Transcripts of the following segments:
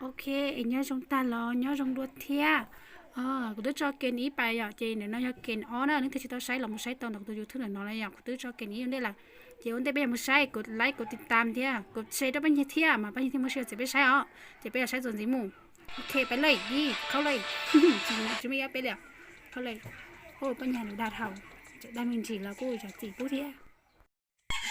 Ok, es nyob zoo tag los nyob zoo dua thiab. Kuv twb tso kem ib pas yom, ces ntawm no yog kem ob na, nej thiaj tsis tau saib los mus saib tau ntawm kuv tus YouTube ntawm no lawm yom. Kuv twb tso kem ib ua ntej lawm, ces ua ntej peb yuav mus saib, kuv like, kuv tiv tam thiab kuv share rau Paj Nyiag thiab mas Paj Nyiag thiaj muaj sij hawm txhij peb saib os. Ces peb yuav saib txuas ntxiv mus. Ok, pais lawm, ib, khau lawm. Tsis muaj ib ob peb li, khau lawm. Paj Nyiag lus dag dhau, dag me ntsis los kuj zam txim pub thiab.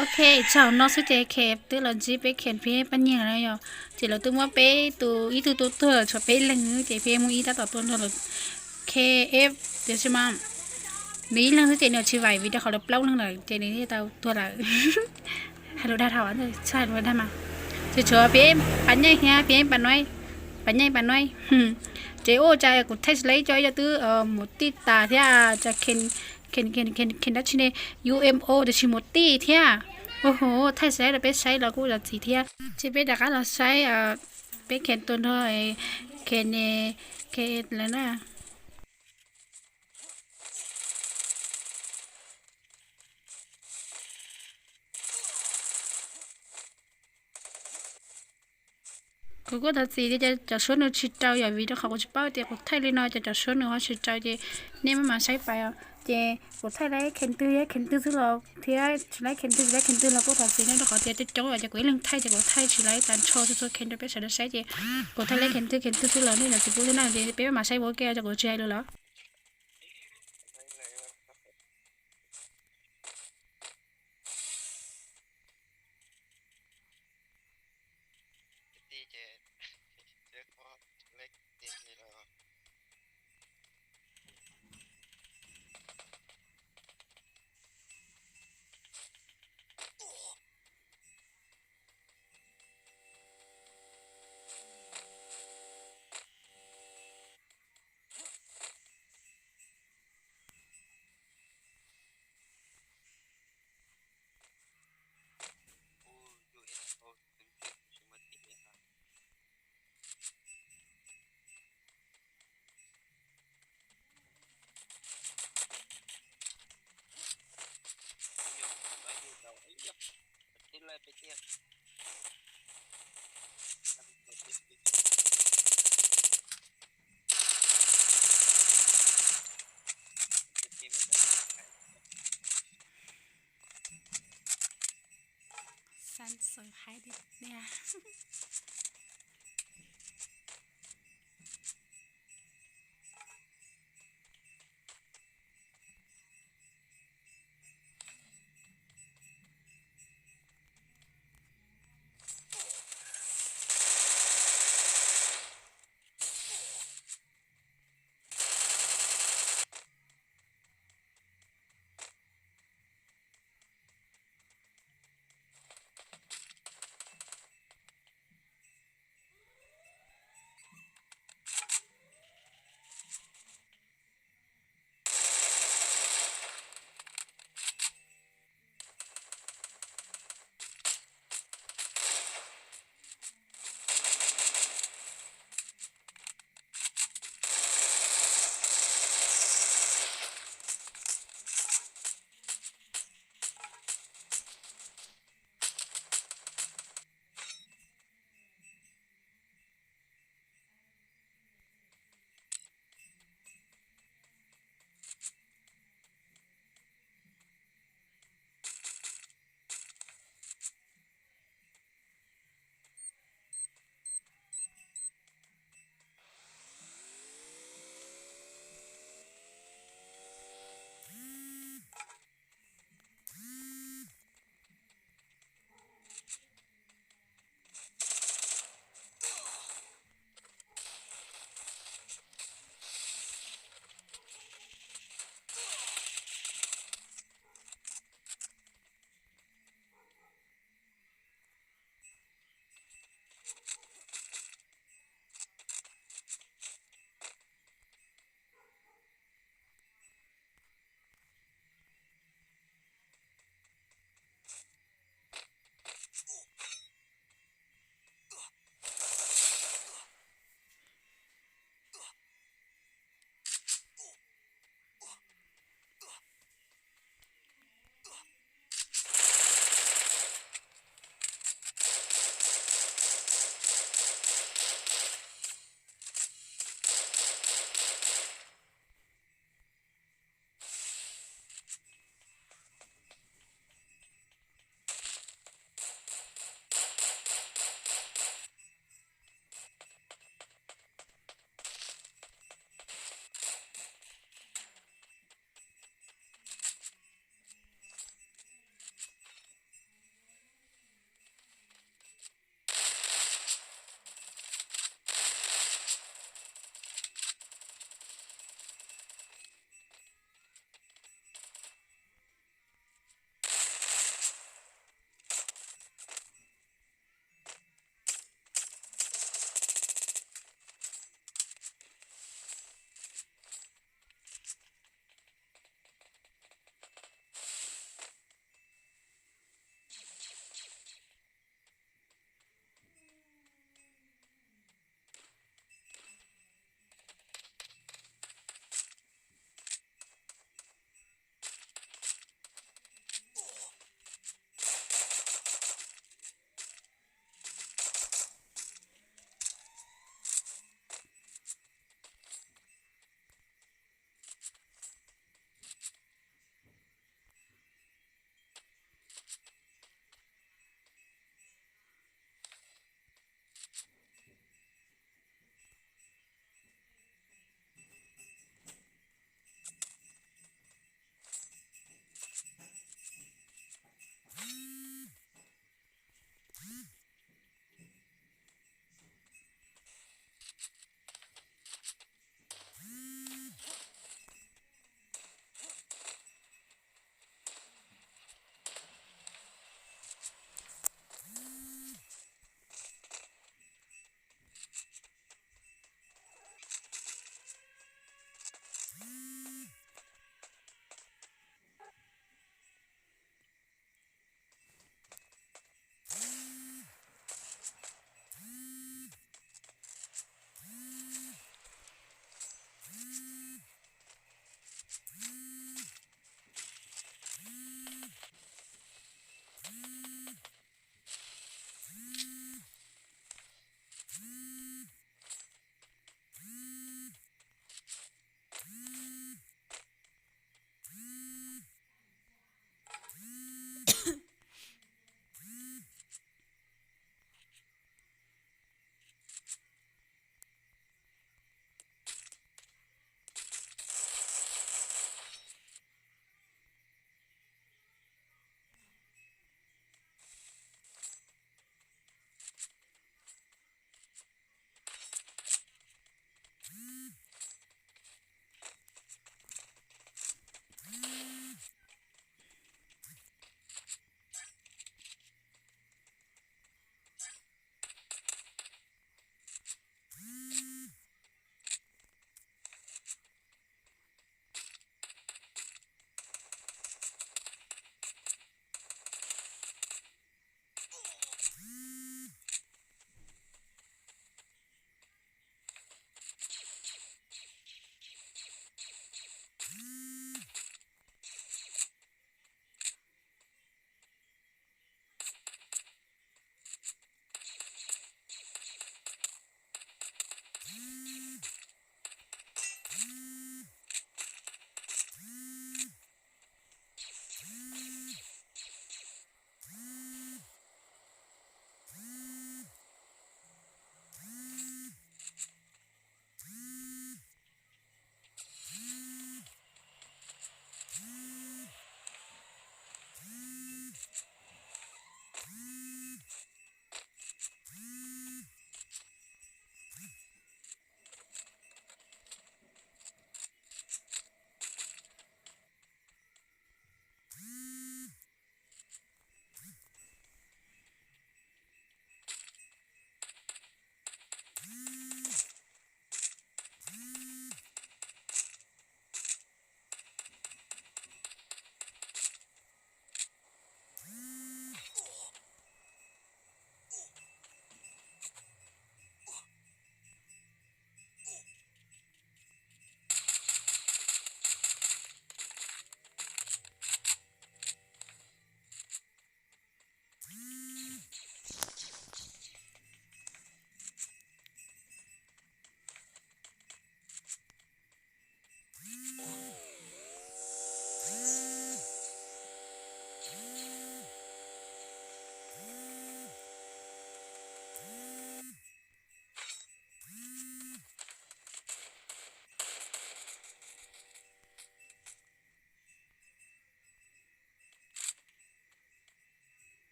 Ok, txog no xwb ces khem twb los ntsib peb khem peb Paj Nyiag lawm yom. Ces lawv twb muab peb tus ib tug tua tuag lawm tshuav peb leeg, ces peb muaj ib tab tom tua nrog lawv kf, tiam sis mas nws ib leeg xwb ces nws tsis vaim vim rau qhov lawv plaub leeg lawm ces nws thiaj tau tuag lawm. Hais lus dag dhau, txhob hais lus dag mas. Ces tshuav peb Pas Nyeej thiab peb Pas Nuaib, Pas Nyeej Pas Nuaib. Ces ua cas kuv thaij sib laib cov ib co twb mus tij tas thiab, cas khem dab tsi ne, umo tiam sis mus tij thiab. Ua ho thaij sib laib rau peb saib los kuj zam txim thiab. Ces peb rov qab los saib peb khem tua nrog khem ne, khem lawm na. Kuv kuj thov txim tias cov suab nws tsis rau yom, vim rau qhov kuv tsis paub tias kuv thaij li no ces cov suab nws ho tsis rau ces nej maj mam saib pais os. Ces kuv thaij laib khem twg thiab khem twg xwb los thiab tsis laib khem twg tsis laib khem twg los kuj thov txim nej rau qhov tias coob coob ces kuv ib leeg thaij ces kuv thaij tsis laib tas nrho txhua txhua khem rau peb sawv daws saib ces kuv thaij laib khem twg khem twg xwb los nej zam txim pub thiab na, ces peb maj mam saib ua ke os, kuv tsis hais lus lawm. Xav xav hais tias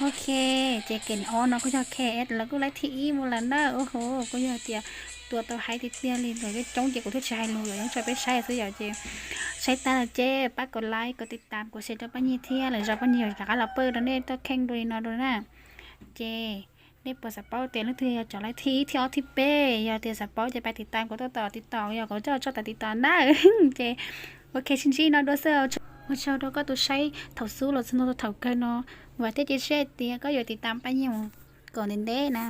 Ok, ces game ob no kuj yog K S lawv kuj laib thib ib mus lawm na. Ua hu, kuj yog tias tua tau haib tiag tiag li, lawv coob ces kuv thiaj tsis hais lus, yog yeej tso peb saib xwb yom. Ces saib tag lawm ces pab kom like, kom tiv tam, kom share rau pab Nyiag thiab, lwm zaus pab Nyiag yuav rov qab los pab rau nej txoj kheej dua li no dua na. Ces nej puas xav paub tias leej twg yog cov laib thib ib, thib ob, thib peb? Yog tias xav paub ces pab tiv tam kuv tau tom TikTok, yog kuv coj tso tom TikTok na. Ces ok, sib ntsib no dua xwb. Ua tsaug rau koj tus saib thaum xub los txog ntua thaum kawg no. Vam thiab cia siab hais tias koj yuav tiv tam pab Nyiag mus kom ntev ntev na.